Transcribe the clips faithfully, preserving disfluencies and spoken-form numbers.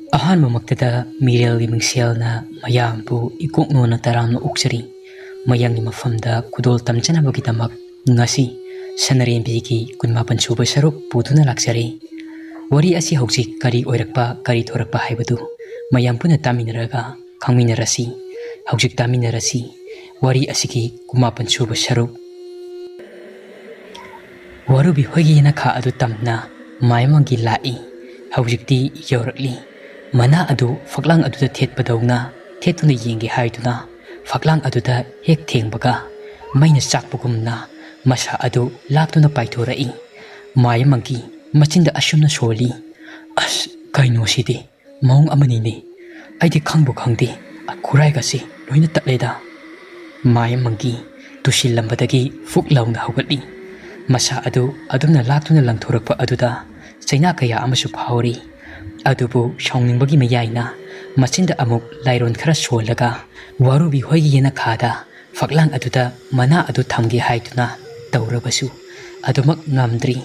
ꯑꯍꯥꯟꯕꯃꯛꯇꯗ ꯃꯤꯔꯦꯜꯒꯤ ꯃꯤꯡꯁꯦꯜꯅ ꯃꯌꯥꯝꯕꯨ ꯏꯀꯣꯛꯅꯣꯅ ꯇꯔꯥꯝꯅ ꯑꯣꯛꯆꯔꯤ꯫ ꯃꯌꯥꯝꯒꯤ ꯃꯐꯝꯗ ꯈꯨꯗꯣꯜ ꯇꯝꯖꯅꯕꯒꯤꯗꯃꯛ ꯉꯁꯤ ꯁꯅꯔꯦꯝꯕꯤꯒꯤ ꯀꯨꯟꯃꯥꯄꯟ ꯁꯨꯕ ꯁꯔꯨꯛ ꯄꯨꯗꯨꯅ ꯂꯥꯛꯆꯔꯦ꯫ ꯋꯥꯔꯤ ꯑꯁꯤ ꯍꯧꯖꯤꯛ ꯀꯔꯤ ꯑꯣꯏꯔꯛꯄ, ꯀꯔꯤ ꯊꯣꯔꯛꯄ ꯍꯥꯏꯕꯗꯨ ꯃꯌꯥꯝ ꯄꯨꯟꯅ ꯇꯥꯃꯤꯟꯅꯔꯒ ꯈꯪꯃꯤꯟꯅꯔꯁꯤ꯫ ꯍꯧꯖꯤꯛ ꯇꯥꯃꯤꯟꯅꯔꯁꯤ ꯋꯥꯔꯤ ꯑꯁꯤꯒꯤ ꯀꯨꯟꯃꯥꯄꯟ ꯁꯨꯕ ꯁꯔꯨꯛ꯫ ꯋꯥꯔꯨꯕꯤ ꯍꯣꯏꯒꯤ ꯌꯦꯅꯈꯥ ꯑꯗꯨ ꯇꯝꯅ ꯃꯥꯏꯃꯪꯒꯤ ꯂꯥꯛꯏ꯫ ꯍꯧꯖꯤꯛꯇꯤ ꯌꯧꯔꯛꯂꯤ꯫ ꯃꯅꯥ ꯑꯗꯨ ꯐꯛꯂꯥꯡ ꯑꯗꯨꯗ ꯊꯦꯠꯄꯗꯧꯅ ꯊꯦꯠꯇꯨꯅ ꯌꯦꯡꯒꯦ ꯍꯥꯏꯗꯨꯅ ꯐꯛꯂꯥꯡ ꯑꯗꯨꯗ ꯍꯦꯛ ꯊꯦꯡꯕꯒ ꯃꯩꯅ ꯆꯥꯛꯄꯒꯨꯝꯅ ꯃꯁꯥ ꯑꯗꯨ ꯂꯥꯛꯇꯨꯅ ꯄꯥꯏꯊꯣꯔꯛꯏ꯫ ꯃꯥꯏꯃꯪꯒꯤ ꯃꯆꯤꯟꯗ ꯑꯁꯨꯝꯅ ꯁꯣꯜꯂꯤ, "ꯑꯁ, ꯀꯩꯅꯣ ꯁꯤꯗꯤ? ꯃꯑꯣꯡ ꯑꯃꯅꯤꯅꯦ꯫ ꯑꯩꯗꯤ ꯈꯪꯕꯨ ꯈꯪꯗꯦ꯫ ꯈꯨꯔꯥꯏꯒꯁꯤ ꯂꯣꯏꯅ ꯇꯠꯂꯦꯗ꯫" ꯃꯥꯏꯃꯪꯒꯤ ꯇꯨꯁꯤꯜꯂꯝꯕꯗꯒꯤ ꯐꯨꯛ ꯂꯥꯎꯅ ꯍꯧꯒꯠꯂꯤ꯫ ꯃꯁꯥ ꯑꯗꯨ ꯑꯗꯨꯝꯅ ꯂꯥꯛꯇꯨꯅ ꯂꯪꯊꯣꯔꯛꯄ ꯑꯗꯨꯗ ꯆꯩꯅꯥ ꯀꯌꯥ ꯑꯃꯁꯨ ꯐꯥꯎꯔꯤ꯫ ꯑꯗꯨꯕꯨ ꯁꯥꯎꯅꯤꯡꯕꯒꯤ ꯃꯌꯥꯏꯅ ꯃꯆꯤꯟꯗ ꯑꯃꯨꯛ ꯂꯥꯏꯔꯣꯟ ꯈꯔ ꯁꯣꯜꯂꯒ ꯋꯥꯔꯨꯕꯤ ꯍꯣꯏꯒꯤ ꯌꯦꯅꯈꯥꯗ ꯐꯛꯂꯥꯡ ꯑꯗꯨꯗ ꯃꯅꯥ ꯑꯗꯨ ꯊꯝꯒꯦ ꯍꯥꯏꯗꯨꯅ ꯇꯧꯔꯕꯁꯨ ꯑꯗꯨꯃꯛ ꯉꯝꯗ꯭ꯔꯤ꯫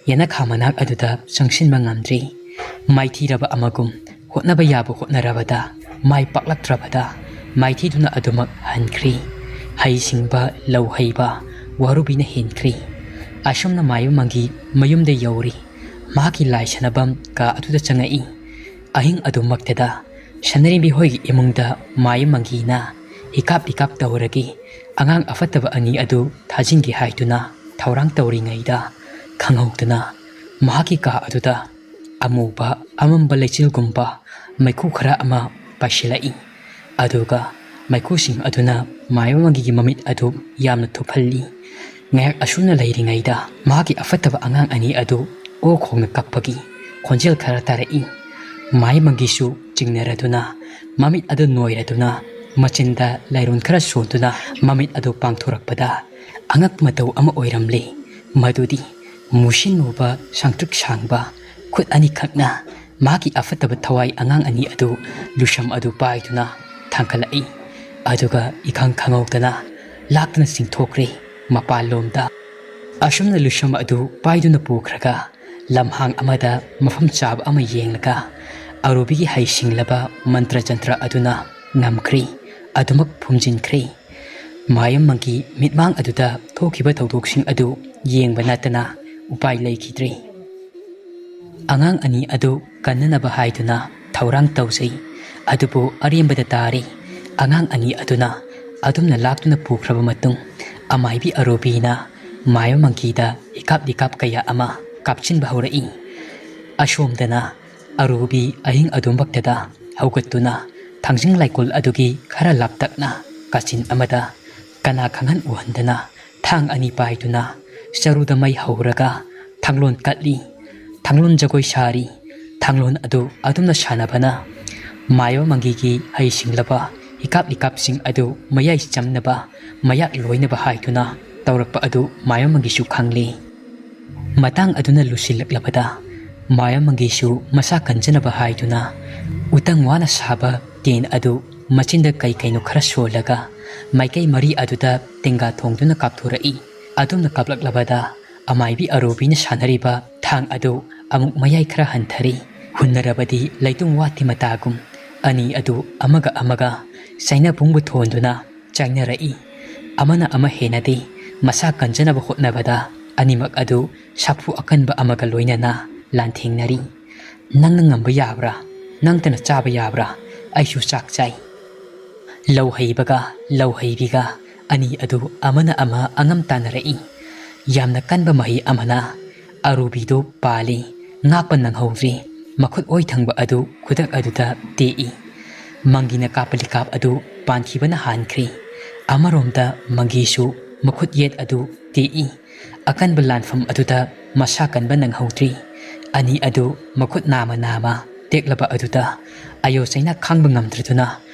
ꯌꯦꯅꯈꯥ ꯃꯅꯥꯛ ꯑꯗꯨꯗ ꯆꯪꯁꯤꯟꯕ ꯉꯝꯗ꯭ꯔꯤ꯫ ꯃꯥꯏꯊꯤꯔꯕ ꯑꯃꯒꯨꯝ ꯍꯣꯠꯅꯕ ꯌꯥꯕ ꯍꯣꯠꯅꯔꯕꯗ ꯃꯥꯏ ꯄꯥꯛꯂꯛꯇ꯭ꯔꯕꯗ ꯃꯥꯏꯊꯤꯗꯨꯅ ꯑꯗꯨꯃꯛ ꯍꯟꯈ꯭ꯔꯤ꯫ ꯍꯩ ꯁꯤꯡꯕ ꯂꯧ ꯍꯩꯕ ꯋꯥꯔꯨꯕꯤꯅ ꯍꯦꯟꯈ꯭ꯔꯤ꯫ ꯑꯁꯨꯝꯅ ꯃꯥꯏꯕ ꯃꯪꯒꯤ ꯃꯌꯨꯝꯗ ꯌꯧꯔꯤ꯫ ꯃꯍꯥꯛꯀꯤ ꯂꯥꯏ ꯁꯥꯟꯅꯐꯝ ꯀꯥ ꯑꯗꯨꯗ ꯆꯪꯉꯛꯏ꯫ ꯑꯍꯤꯡ ꯑꯗꯨꯃꯛꯇꯗ ꯁꯅꯔꯦꯝꯕꯤ ꯍꯣꯏꯒꯤ ꯏꯃꯨꯡꯗ ꯃꯥꯏꯕ ꯃꯪꯒꯤꯅ ꯍꯤꯀꯥꯞ ꯍꯤꯀꯥꯞ ꯇꯧꯔꯒ ꯑꯉꯥꯡ ꯑꯐꯠꯇꯕ ꯑꯅꯤ ꯑꯗꯨ ꯊꯥꯖꯤꯟꯒꯦ ꯍꯥꯏꯗꯨꯅ ꯊꯧꯔꯥꯡ ꯇꯧꯔꯤꯉꯩꯗ ꯈꯪꯍꯧꯗꯅ ꯃꯍꯥꯛꯀꯤ ꯀꯥ ꯑꯗꯨꯗ ꯑꯃꯨꯕ ꯑꯃꯝꯕ ꯂꯩꯆꯤꯜꯒꯨꯝꯕ ꯃꯩꯈꯨ ꯈꯔ ꯑꯃ ꯄꯥꯏꯁꯤꯜꯂꯛꯏ꯫ ꯑꯗꯨꯒ ꯃꯩꯈꯨꯁꯤꯡ ꯑꯗꯨꯅ ꯃꯥꯏꯕ ꯃꯪꯒꯤꯒꯤ ꯃꯃꯤꯠ ꯑꯗꯨ ꯌꯥꯝꯅ ꯊꯨꯞꯍꯜꯂꯤ꯫ ꯉꯥꯏꯍꯥꯛ ꯑꯁꯨꯝꯅ ꯂꯩꯔꯤꯉꯩꯗ ꯃꯍꯥꯛꯀꯤ ꯑꯐꯠꯇꯕ ꯑꯉꯥꯡ ꯑꯅꯤ ꯑꯗꯨ ꯑꯣ ꯈꯣꯡꯅ ꯀꯞꯄꯒꯤ ꯈꯣꯟꯖꯦꯜ ꯈꯔ ꯇꯥꯔꯛꯏ꯫ ꯃꯥꯏꯕ ꯃꯪꯒꯤꯁꯨ ꯆꯤꯡꯅꯔꯗꯨꯅ ꯃꯃꯤꯠ ꯑꯗꯨ ꯅꯣꯏꯔꯗꯨꯅ ꯃꯆꯤꯟꯗ ꯂꯥꯏꯔꯣꯟ ꯈꯔ ꯁꯣꯟꯗꯨꯅ ꯃꯃꯤꯠ ꯑꯗꯨ ꯄꯥꯡꯊꯣꯔꯛꯄꯗ ꯑꯉꯛꯄ ꯃꯇꯧ ꯑꯃ ꯑꯣꯏꯔꯝꯂꯦ꯫ ꯃꯗꯨꯗꯤ ꯃꯨꯁꯤꯟ ꯃꯨꯕ ꯁꯥꯡꯇ꯭ꯔꯤꯛ ꯁꯥꯡꯕ ꯈꯨꯠ ꯑꯅꯤꯈꯛꯅ ꯃꯍꯥꯛꯀꯤ ꯑꯐꯠꯇꯕ ꯊꯋꯥꯏ ꯑꯉꯥꯡ ꯑꯅꯤ ꯑꯗꯨ ꯂꯨꯁꯝ ꯑꯗꯨ ꯄꯥꯏꯗꯨꯅ ꯊꯥꯡꯒꯠꯂꯛꯏ꯫ ꯑꯗꯨꯒ ꯏꯈꯪ ꯈꯪꯍꯧꯗꯅ ꯂꯥꯛꯇꯨꯅ ꯆꯤꯡꯊꯣꯛꯈ꯭ꯔꯦ ꯃꯄꯥꯟꯂꯣꯝꯗ꯫ ꯑꯁꯨꯝꯅ ꯂꯨꯁꯝ ꯑꯗꯨ ꯄꯥꯏꯗꯨꯅ ꯄꯨꯈ꯭ꯔꯒ ꯂꯝꯍꯥꯡ ꯑꯃꯗ ꯃꯐꯝ ꯆꯥꯕ ꯑꯃ ꯌꯦꯡꯂꯒ ꯑꯔꯨꯕꯤꯒꯤ ꯍꯩꯁꯤꯡꯂꯕ ꯃꯟꯇ꯭ꯔ ꯖꯟꯇ꯭ꯔ ꯑꯗꯨꯅ ꯉꯝꯈ꯭ꯔꯦ, ꯑꯗꯨꯃꯛ ꯐꯨꯝꯖꯤꯟꯈ꯭ꯔꯦ꯫ ꯃꯥꯌꯣꯝ ꯃꯪꯒꯤ ꯃꯤꯠꯃꯥꯡ ꯑꯗꯨꯗ ꯊꯣꯛꯈꯤꯕ ꯊꯧꯗꯣꯛꯁꯤꯡ ꯑꯗꯨ ꯌꯦꯡꯕ ꯅꯠꯇꯅ ꯎꯄꯥꯏ ꯂꯩꯈꯤꯗ꯭ꯔꯦ꯫ ꯑꯉꯥꯡ ꯑꯅꯤ ꯑꯗꯨ ꯀꯟꯅꯅꯕ ꯍꯥꯏꯗꯨꯅ ꯊꯧꯔꯥꯡ ꯇꯧꯖꯩ꯫ ꯑꯗꯨꯕꯨ ꯑꯔꯦꯝꯕꯗ ꯇꯥꯔꯦ꯫ ꯑꯉꯥꯡ ꯑꯅꯤ ꯑꯗꯨꯅ ꯑꯗꯨꯝꯅ ꯂꯥꯛꯇꯨꯅ ꯄꯨꯈ꯭ꯔꯕ ꯃꯇꯨꯡ, ꯑꯃꯥꯏꯕꯤ ꯑꯔꯨꯕꯤꯅ ꯃꯥꯌꯣꯝ ꯃꯪꯒꯤꯗ ꯍꯤꯀꯥꯞ ꯂꯤꯀꯥꯞ ꯀꯌꯥ ꯑꯃ ꯀꯥꯞꯁꯤꯟꯕ ꯍꯧꯔꯛꯏ꯫ ꯑꯁꯣꯝꯗꯅ ꯑꯔꯨꯕꯤ ꯑꯍꯤꯡ ꯑꯗꯨꯃꯛꯇꯗ ꯍꯧꯒꯠꯇꯨꯅ ꯊꯥꯡꯖꯤꯡ ꯂꯥꯏꯀꯣꯜ ꯑꯗꯨꯒꯤ ꯈꯔ ꯂꯥꯞꯇꯛꯅ ꯀꯥꯆꯤꯟ ꯑꯃꯗ ꯀꯅꯥ ꯈꯪꯍꯟ ꯎꯍꯟꯗꯅ ꯊꯥꯡ ꯑꯅꯤ ꯄꯥꯏꯗꯨꯅ ꯆꯔꯨꯗ ꯃꯩ ꯍꯧꯔꯒ ꯊꯥꯡꯂꯣꯟ ꯀꯠꯂꯤ꯫ ꯊꯥꯡꯂꯣꯟ ꯖꯒꯣꯏ ꯁꯥꯔꯤ꯫ ꯊꯥꯡꯂꯣꯟ ꯑꯗꯨ ꯑꯗꯨꯝꯅ ꯁꯥꯟꯅꯕꯅ ꯃꯥꯌꯣꯝ ꯃꯪꯒꯤꯒꯤ ꯍꯩꯁꯤꯡꯂꯕ ꯍꯤꯀꯥꯞ ꯂꯤꯀꯥꯞꯁꯤꯡ ꯑꯗꯨ ꯃꯌꯥꯏ ꯆꯝꯅꯕ, ꯃꯌꯥꯛ ꯂꯣꯏꯅꯕ ꯍꯥꯏꯗꯨꯅ ꯇꯧꯔꯛꯄ ꯑꯗꯨ ꯃꯥꯌꯣꯝ ꯃꯪꯒꯤꯁꯨ ꯈꯪꯂꯤ꯫ ꯃꯇꯥꯡ ꯑꯗꯨꯅ ꯂꯨꯁꯤꯜꯂꯛꯂꯕꯗ ꯃꯥꯌꯣꯝ ꯃꯪꯒꯤꯁꯨ ꯃꯁꯥ ꯀꯟꯖꯅꯕ ꯍꯥꯏꯗꯨꯅ ꯎꯇꯪ ꯋꯥꯅ ꯁꯥꯕ ꯇꯦꯟ ꯑꯗꯨ ꯃꯆꯤꯟꯗ ꯀꯩ ꯀꯩꯅꯣ ꯈꯔ ꯁꯣꯜꯂꯒ ꯃꯥꯏꯀꯩ ꯃꯔꯤ ꯑꯗꯨꯗ ꯇꯦꯡꯒꯥ ꯊꯣꯡꯗꯨꯅ ꯀꯥꯞꯊꯣꯔꯛꯏ꯫ ꯑꯗꯨꯝꯅ ꯀꯥꯞꯂꯛꯂꯕꯗ ꯑꯃꯥꯏꯕꯤ ꯑꯔꯨꯕꯤꯅ ꯁꯥꯟꯅꯔꯤꯕ ꯊꯥꯡ ꯑꯗꯨ ꯑꯃꯨꯛ ꯃꯌꯥꯏ ꯈꯔ ꯍꯟꯊꯔꯤ꯫ ꯍꯨꯟꯅꯔꯕꯗꯤ ꯂꯩꯇꯨꯝ ꯋꯥꯠꯇꯤ ꯃꯇꯥꯒꯨꯝ ꯑꯅꯤ ꯑꯗꯨ ꯑꯃꯒ ꯑꯃꯒ ꯆꯩꯅ ꯄꯨꯡꯕ ꯊꯣꯟꯗꯨꯅ ꯆꯥꯏꯅꯔꯛꯏ꯫ ꯑꯃꯅ ꯑꯃ ꯍꯦꯟꯅꯗꯦ꯫ ꯃꯁꯥ ꯀꯟꯖꯅꯕ ꯍꯣꯠꯅꯕꯗ ꯑꯅꯤꯃꯛ ꯑꯗꯨ ꯁꯥꯐꯨ ꯑꯀꯟꯕ ꯑꯃꯒ ꯂꯣꯏꯅꯅ ꯂꯥꯟꯊꯦꯡꯅꯔꯤ꯫ "ꯅꯪꯅ ꯉꯝꯕ ꯌꯥꯕ꯭ꯔꯥ? ꯅꯪꯇꯅ ꯆꯥꯕ ꯌꯥꯕ꯭ꯔꯥ? ꯑꯩꯁꯨ ꯆꯥꯛ ꯆꯥꯏ꯫" ꯂꯧ ꯍꯩꯕꯒ ꯂꯧ ꯍꯩꯕꯤꯒ ꯑꯅꯤ ꯑꯗꯨ ꯑꯃꯅ ꯑꯃ ꯑꯉꯝ ꯇꯥꯟꯅꯔꯛꯏ꯫ ꯌꯥꯝꯅ ꯀꯟꯕ ꯃꯍꯩ ꯑꯃꯅ ꯑꯔꯨꯕꯤꯗꯨ ꯄꯥꯜꯂꯤ꯫ ꯉꯥꯛꯄ ꯅꯪꯍꯧꯗ꯭ꯔꯤ꯫ ꯃꯈꯨꯠ ꯑꯣꯏ ꯊꯪꯕ ꯑꯗꯨ ꯈꯨꯗꯛ ꯑꯗꯨꯗ ꯇꯦꯛꯏ꯫ ꯃꯪꯒꯤꯅ ꯀꯥꯞꯄ ꯂꯤꯀꯥꯞ ꯑꯗꯨ ꯄꯥꯟꯈꯤꯕꯅ ꯍꯥꯟꯈ꯭ꯔꯦ꯫ ꯑꯃꯔꯣꯝꯗ ꯃꯪꯒꯤꯁꯨ ꯃꯈꯨꯠ ꯌꯦꯠ ꯑꯗꯨ ꯇꯦꯛꯏ꯫ ꯑꯀꯟꯕ ꯂꯥꯟꯐꯝ ꯑꯗꯨꯗ ꯃꯁꯥ ꯀꯟꯕ ꯅꯪꯍꯧꯗ꯭ꯔꯤ꯫ ꯑꯅꯤ ꯑꯗꯨ ꯃꯈꯨꯠ ꯅꯥꯃ ꯅꯥꯃ ꯇꯦꯛꯂꯕ ꯑꯗꯨꯗ ꯑꯌꯣ ꯆꯩꯅꯥ ꯈꯥꯡꯕ ꯉꯝꯗ꯭ꯔꯗꯨꯅ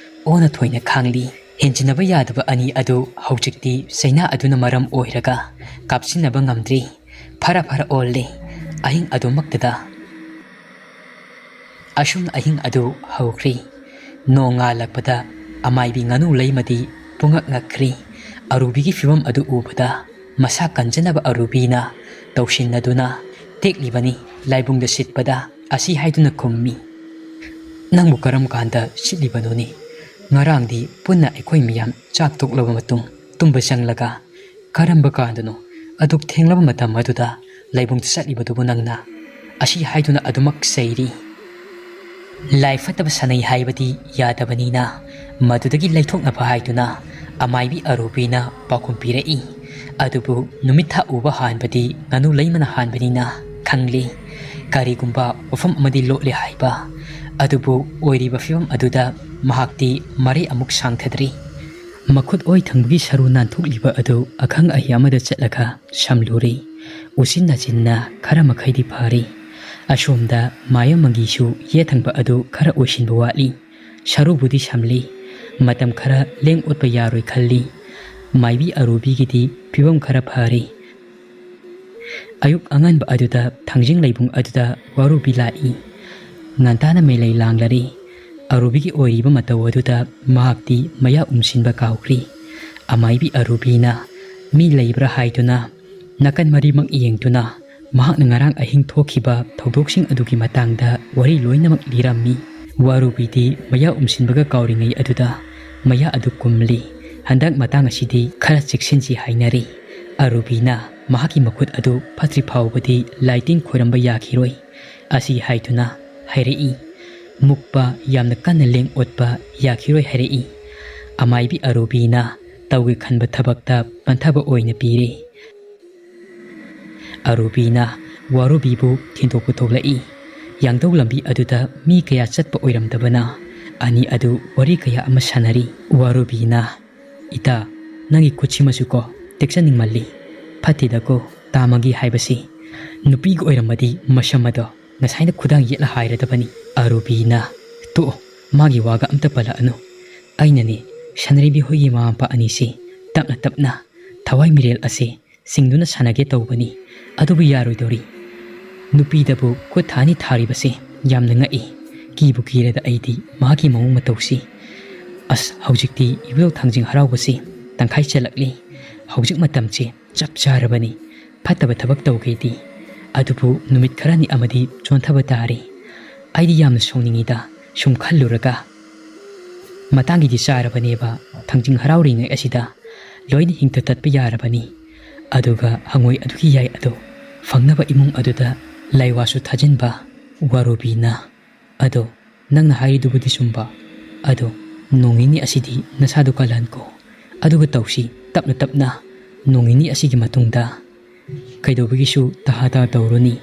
ꯑꯣꯟꯅ ꯊꯣꯏꯅ ꯈꯥꯡꯂꯤ꯫ ꯍꯦꯟꯖꯤꯟꯅꯕ ꯌꯥꯗꯕ ꯑꯅꯤ ꯑꯗꯨ ꯍꯧꯖꯤꯛꯇꯤ ꯆꯩꯅꯥ ꯑꯗꯨꯅ ꯃꯔꯝ ꯑꯣꯏꯔꯒ ꯀꯥꯞꯁꯤꯟꯅꯕ ꯉꯝꯗ꯭ꯔꯤ꯫ ꯐꯔ ꯐꯔ ꯑꯣꯜꯂꯤ꯫ ꯑꯍꯤꯡ ꯑꯗꯨꯃꯛꯇꯗ ꯑꯁꯨꯝꯅ ꯑꯍꯤꯡ ꯑꯗꯨ ꯍꯧꯈ꯭ꯔꯤ꯫ ꯅꯣꯡꯉꯥꯜꯂꯛꯄꯗ ꯑꯃꯥꯏꯕꯤ ꯉꯥꯅꯨ ꯂꯩꯃꯗꯤ ꯄꯨꯡꯉꯛ ꯉꯛꯈ꯭ꯔꯤ꯫ ꯑꯔꯨꯕꯤꯒꯤ ꯐꯤꯕꯝ ꯑꯗꯨ ꯎꯕꯗ ꯃꯁꯥ ꯀꯟꯖꯅꯕ ꯑꯔꯨꯕꯤꯅ ꯇꯧꯁꯤꯟꯅꯗꯨꯅ ꯇꯦꯛꯂꯤꯕꯅꯤ꯫ ꯂꯥꯏꯕꯨꯡꯗ ꯁꯤꯠꯄꯗ ꯑꯁꯤ ꯍꯥꯏꯗꯨꯅ ꯈꯨꯝꯃꯤ꯫ "ꯅꯪꯕꯨ ꯀꯔꯝ ꯀꯥꯟꯗ ꯁꯤꯠꯂꯤꯕꯅꯣꯅꯦ? ꯉꯔꯥꯡꯗꯤ ꯄꯨꯟꯅ ꯑꯩꯈꯣꯏ ꯃꯌꯥꯝ ꯆꯥꯛ ꯇꯣꯛꯂꯕ ꯃꯇꯨꯡ ꯇꯨꯝꯕ ꯆꯪꯂꯒ, ꯀꯔꯝꯕ ꯀꯥꯟꯗꯅꯣ ꯑꯗꯨꯛ ꯊꯦꯡꯂꯕ ꯃꯇꯝ ꯑꯗꯨꯗ ꯂꯥꯏꯕꯨꯡꯗ ꯆꯠꯂꯤꯕꯗꯨꯕꯨ ꯅꯪꯅ?" ꯑꯁꯤ ꯍꯥꯏꯗꯨꯅ ꯑꯗꯨꯃꯛ ꯆꯩꯔꯤ꯫ ꯂꯥꯏ ꯐꯠꯇꯕ ꯁꯥꯟꯅꯩ ꯍꯥꯏꯕꯗꯤ ꯌꯥꯗꯕꯅꯤꯅ, ꯃꯗꯨꯗꯒꯤ ꯂꯩꯊꯣꯛꯅꯕ ꯍꯥꯏꯗꯨꯅ ꯑꯃꯥꯏꯕꯤ ꯑꯔꯨꯕꯤꯅ ꯄꯥꯎꯈꯨꯝ ꯄꯤꯔꯛꯏ꯫ ꯑꯗꯨꯕꯨ ꯅꯨꯃꯤꯠ ꯊꯥ ꯎꯕ ꯍꯥꯟꯕꯗꯤ ꯉꯥꯅꯨ ꯂꯩꯃꯅ ꯍꯥꯟꯕꯅꯤꯅ ꯈꯪꯂꯤ꯫ ꯀꯔꯤꯒꯨꯝꯕ ꯋꯥꯐꯝ ꯑꯃꯗꯤ ꯂꯣꯠꯂꯦ ꯍꯥꯏꯕ, ꯑꯗꯨꯕꯨ ꯑꯣꯏꯔꯤꯕ ꯐꯤꯕꯝ ꯑꯗꯨꯗ ꯃꯍꯥꯛꯇꯤ ꯃꯔꯩ ꯑꯃꯨꯛ ꯁꯥꯡꯊꯗ꯭ꯔꯤ꯫ ꯃꯈꯨꯠ ꯑꯣꯏ ꯊꯪꯕꯒꯤ ꯁꯔꯨ ꯅꯥꯟꯊꯣꯛꯂꯤꯕ ꯑꯗꯨ ꯑꯈꯪ ꯑꯍꯩ ꯑꯃꯗ ꯆꯠꯂꯒ ꯁꯝꯂꯨꯔꯦ꯫ ꯎꯆꯤꯟ ꯅꯥꯆꯤꯟꯅ ꯈꯔ ꯃꯈꯩꯗꯤ ꯐꯔꯦ꯫ ꯑꯁꯣꯝꯗ ꯃꯥꯌꯝꯃꯒꯤꯁꯨ ꯌꯦꯠ ꯊꯪꯕ ꯑꯗꯨ ꯈꯔ ꯑꯣꯏꯁꯤꯟꯕ ꯋꯥꯠꯂꯤ꯫ ꯁꯔꯨꯕꯨꯗꯤ ꯁꯝꯂꯤ꯫ ꯃꯇꯝ ꯈꯔ ꯂꯦꯡ ꯑꯣꯠꯄ ꯌꯥꯔꯣꯏ ꯈꯜꯂꯤ꯫ ꯃꯥꯏꯕꯤ ꯑꯔꯨꯕꯤꯒꯤꯗꯤ ꯐꯤꯕꯝ ꯈꯔ ꯐꯔꯦ꯫ ꯑꯌꯨꯛ ꯑꯉꯟꯕ ꯑꯗꯨꯗ ꯊꯥꯡꯖꯤꯡ ꯂꯩꯕꯨꯡ ꯑꯗꯨꯗ ꯋꯥꯔꯨꯕꯤ ꯂꯥꯛꯏ꯫ ꯉꯟꯇꯥꯅ ꯃꯩꯂꯩ ꯂꯥꯡꯂꯔꯦ꯫ ꯑꯔꯨꯕꯤꯒꯤ ꯑꯣꯏꯔꯤꯕ ꯃꯇꯧ ꯑꯗꯨꯗ ꯃꯍꯥꯛꯇꯤ ꯃꯌꯥ ꯎꯝꯁꯤꯟꯕ ꯀꯥꯎꯈ꯭ꯔꯤ꯫ ꯑꯃꯥꯏꯕꯤ ꯑꯔꯨꯕꯤꯅ ꯃꯤ ꯂꯩꯕ꯭ꯔꯥ ꯍꯥꯏꯗꯨꯅ ꯅꯥꯀꯟ ꯃꯔꯤꯃꯛ ꯌꯦꯡꯗꯨꯅ ꯃꯍꯥꯛꯅ ꯉꯔꯥꯡ ꯑꯍꯤꯡ ꯊꯣꯛꯈꯤꯕ ꯊꯧꯗꯣꯛꯁꯤꯡ ꯑꯗꯨꯒꯤ ꯃꯇꯥꯡꯗ ꯋꯥꯔꯤ ꯂꯣꯏꯅꯃꯛ ꯂꯤꯔꯝꯃꯤ꯫ ꯋꯥꯔꯨꯕꯤꯗꯤ ꯃꯌꯥ ꯎꯝꯁꯤꯟꯕꯒ ꯀꯥꯎꯔꯤꯉꯩ ꯑꯗꯨꯗ ꯃꯌꯥ ꯑꯗꯨ ꯀꯨꯝꯂꯤ꯫ ꯍꯟꯗꯛ ꯃꯇꯥꯡ ꯑꯁꯤꯗꯤ ꯈꯔ ꯆꯦꯛꯁꯤꯟꯁꯤ ꯍꯥꯏꯅꯔꯤ꯫ ꯑꯔꯨꯕꯤꯅ ꯃꯍꯥꯛꯀꯤ ꯃꯈꯨꯠ ꯑꯗꯨ ꯐꯠꯇ꯭ꯔꯤ ꯐꯥꯎꯕꯗꯤ ꯂꯥꯏꯇꯤꯟ ꯈꯣꯏꯔꯝꯕ ꯌꯥꯈꯤꯔꯣꯏ꯫ ꯑꯁꯤ ꯍꯥꯏꯗꯨꯅ ꯍꯥꯏꯔꯛꯏ꯫ ꯃꯨꯛꯄ ꯌꯥꯝꯅ ꯀꯟꯅ ꯂꯦꯡ ꯑꯣꯠꯄ ꯌꯥꯈꯤꯔꯣꯏ ꯍꯥꯏꯔꯛꯏ꯫ ꯑꯃꯥꯏꯕꯤ ꯑꯔꯨꯕꯤꯅ ꯇꯧꯒꯦ ꯈꯟꯕ ꯊꯕꯛꯇ ꯄꯟꯊꯕ ꯑꯣꯏꯅ ꯄꯤꯔꯤ꯫ ꯑꯔꯨꯕꯤꯅ ꯋꯥꯔꯨꯕꯤꯕꯨ ꯊꯤꯟꯗꯣꯛꯄ ꯊꯣꯛꯂꯛꯏ꯫ ꯌꯥꯡꯗꯧ ꯂꯝꯕꯤ ꯑꯗꯨꯗ ꯃꯤ ꯀꯌꯥ ꯆꯠꯄ ꯑꯣꯏꯔꯝꯗꯕꯅ ꯑꯅꯤ ꯑꯗꯨ ꯋꯥꯔꯤ ꯀꯌꯥ ꯑꯃ ꯁꯥꯟꯅꯔꯤ꯫ ꯋꯥꯔꯨꯕꯤꯅ, "ꯏꯇꯥ, ꯅꯪꯒꯤ ꯈꯨꯠꯁꯤꯃꯁꯨ ꯀꯣ ꯇꯦꯛꯆꯅꯤꯡꯃꯜꯂꯤ꯫ ꯐꯠꯇꯦꯗꯀꯣ ꯇꯥꯃꯒꯤ ꯍꯥꯏꯕꯁꯤ꯫ ꯅꯨꯄꯤꯒ ꯑꯣꯏꯔꯝꯃꯗꯤ ꯃꯁꯝ ꯑꯗꯣ ꯉꯁꯥꯏꯅ ꯈꯨꯗꯥꯡ ꯌꯦꯠꯂ ꯍꯥꯏꯔꯗꯕꯅꯤ꯫" ꯑꯔꯨꯕꯤꯅ, "ꯇꯣꯛꯑꯣ, ꯃꯥꯒꯤ ꯋꯥꯒ ꯑꯝꯇ ꯄꯜꯂꯛꯑꯅꯨ꯫ ꯑꯩꯅꯅꯦ, ꯁꯅꯔꯩꯕꯤ ꯍꯣꯏꯒꯤ ꯃꯃꯥ ꯃꯄꯥ ꯑꯅꯤꯁꯤ ꯇꯞꯅ ꯇꯞꯅ ꯊꯋꯥꯏ ꯃꯤꯔꯦꯜ ꯑꯁꯦ ꯆꯤꯡꯗꯨꯅ ꯁꯥꯟꯅꯒꯦ ꯇꯧꯕꯅꯤ, ꯑꯗꯨꯕꯨ ꯌꯥꯔꯣꯏꯗꯧꯔꯤ꯫ ꯅꯨꯄꯤꯗꯕꯨ ꯈꯨꯠ ꯊꯥꯅꯤ ꯊꯥꯔꯤꯕꯁꯦ ꯌꯥꯝꯅ ꯉꯛꯏ꯫ ꯀꯤꯕꯨ ꯀꯤꯔꯦꯗ ꯑꯩꯗꯤ ꯃꯍꯥꯛꯀꯤ ꯃꯑꯣꯡ ꯃꯇꯧꯁꯤ꯫ ꯑꯁ, ꯍꯧꯖꯤꯛꯇꯤ ꯏꯕꯨꯙꯧ ꯊꯥꯡꯖꯤꯡ ꯍꯔꯥꯎꯕꯁꯤ ꯇꯪꯈꯥꯏ ꯆꯜꯂꯛꯂꯤ꯫ ꯍꯧꯖꯤꯛ ꯃꯇꯝꯁꯤ ꯆꯞ ꯆꯥꯔꯕꯅꯤ ꯐꯠꯇꯕ ꯊꯕꯛ ꯇꯧꯒꯦꯗꯤ꯫ ꯑꯗꯨꯕꯨ ꯅꯨꯃꯤꯠ ꯈꯔꯅꯤ ꯑꯃꯗꯤ ꯆꯣꯟꯊꯕ ꯇꯥꯔꯤ꯫ ꯑꯩꯗꯤ ꯌꯥꯝꯅ ꯁꯥꯎꯅꯤꯡꯉꯤꯗ꯫ ꯁꯨꯝ ꯈꯜꯂꯨꯔꯒ ꯃꯇꯥꯡꯒꯤꯗꯤ ꯆꯥꯔꯕꯅꯦꯕ꯫ ꯊꯥꯡꯖꯤꯡ ꯍꯔꯥꯎꯔꯤꯉꯩ ꯑꯁꯤꯗ ꯂꯣꯏꯅ ꯍꯤꯡꯇ ꯇꯠꯄ ꯌꯥꯔꯕꯅꯤ꯫ ꯑꯗꯨꯒ ꯍꯪꯉꯣꯏ ꯑꯗꯨꯒꯤ ꯌꯥꯏ ꯑꯗꯣ ꯐꯪꯅꯕ ꯏꯃꯨꯡ ꯑꯗꯨꯗ ꯂꯥꯏꯋꯥꯁꯨ ꯊꯥꯖꯤꯟꯕ꯫ ꯋꯥꯔꯨꯕꯤꯅ, "ꯑꯗꯣ ꯅꯪꯅ ꯍꯥꯏꯔꯤꯗꯨꯕꯨꯗꯤ ꯆꯨꯝꯕ꯫ ꯑꯗꯣ ꯅꯣꯡ ꯅꯤꯅꯤ ꯑꯁꯤꯗꯤ ꯅꯁꯥꯗꯣ ꯀꯜꯍꯟꯀꯣ꯫ ꯑꯗꯨꯒ ꯇꯧꯁꯤ, ꯇꯞꯅ ꯇꯞꯅ꯫ ꯅꯣꯡ ꯅꯤꯅꯤ ꯑꯁꯤꯒꯤ ꯃꯇꯨꯡꯗ ꯀꯩꯗꯧꯕꯒꯤꯁꯨ ꯇꯍꯥ ꯇꯍꯥ ꯇꯧꯔꯨꯅꯤ꯫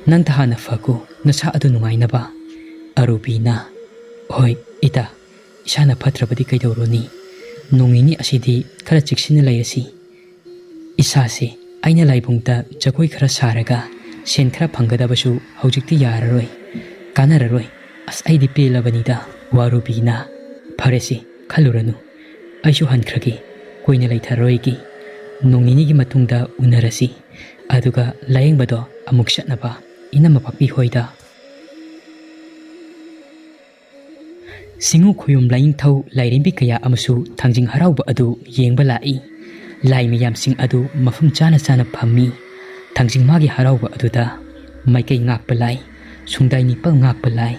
ꯅꯪ ꯇꯍꯥꯅ ꯐꯈꯣ, ꯅꯁꯥ ꯑꯗꯨ ꯅꯨꯡꯉꯥꯏꯅꯕ"꯫ ꯑꯔꯨꯕꯤꯅ, "ꯍꯣꯏ ꯏꯇꯥ, ꯏꯁꯥꯅ ꯐꯠꯇ꯭ꯔꯕꯗꯤ ꯀꯩꯗꯧꯔꯨꯅꯤ? ꯅꯣꯡ ꯅꯤꯅꯤ ꯑꯁꯤꯗꯤ ꯈꯔ ꯆꯦꯛꯁꯤꯟꯅ ꯂꯩꯔꯁꯤ꯫ ꯏꯁꯥꯁꯦ ꯑꯩꯅ ꯂꯥꯏꯕꯨꯡꯗ ꯖꯒꯣꯏ ꯈꯔ ꯁꯥꯔꯒ ꯁꯦꯟ ꯈꯔ ꯐꯪꯒꯗꯕꯁꯨ ꯍꯧꯖꯤꯛꯇꯤ ꯌꯥꯔꯔꯣꯏ, ꯀꯥꯟꯅꯔꯔꯣꯏ꯫ ꯑꯁ, ꯑꯩꯗꯤ ꯄꯦꯜꯂꯕꯅꯤꯗ"꯫ ꯋꯥꯔꯨꯕꯤꯅ, "ꯐꯔꯦꯁꯦ, ꯈꯜꯂꯨꯔꯅꯨ꯫ ꯑꯩꯁꯨ ꯍꯟꯈ꯭ꯔꯒꯦ, ꯀꯨꯏꯅ ꯂꯩꯊꯔꯔꯣꯏꯒꯦ꯫ ꯅꯣꯡ ꯅꯤꯅꯤꯒꯤ ꯃꯇꯨꯡꯗ ꯎꯅꯔꯁꯤ꯫ ꯑꯗꯨꯒ ꯂꯥꯌꯦꯡꯕꯗꯣ ꯑꯃꯨꯛ ꯆꯠꯅꯕ ꯏꯅꯝꯃ ꯄꯥꯛꯄꯤ ꯍꯣꯏꯗ"꯫ ꯆꯤꯡꯉꯨ ꯈꯣꯌꯨꯝ ꯂꯥꯏꯅꯤꯡꯊꯧ ꯂꯥꯏꯔꯦꯝꯕꯤ ꯀꯌꯥ ꯑꯃꯁꯨ ꯊꯥꯡꯖꯤꯡ ꯍꯔꯥꯎꯕ ꯑꯗꯨ ꯌꯦꯡꯕ ꯂꯥꯛꯏ꯫ ꯂꯥꯏ ꯃꯌꯥꯝꯁꯤꯡ ꯑꯗꯨ ꯃꯐꯝ ꯆꯥꯅ ꯆꯥꯅ ꯐꯝꯃꯤ꯫ ꯊꯥꯡꯖꯤꯡ ꯃꯥꯒꯤ ꯍꯔꯥꯎꯕ ꯑꯗꯨꯗ ꯃꯥꯏꯀꯩ ꯉꯥꯛꯄ ꯂꯥꯏ, ꯁꯨꯡꯗꯥꯏ ꯅꯤꯄꯥꯜ ꯉꯥꯛꯄ ꯂꯥꯏ,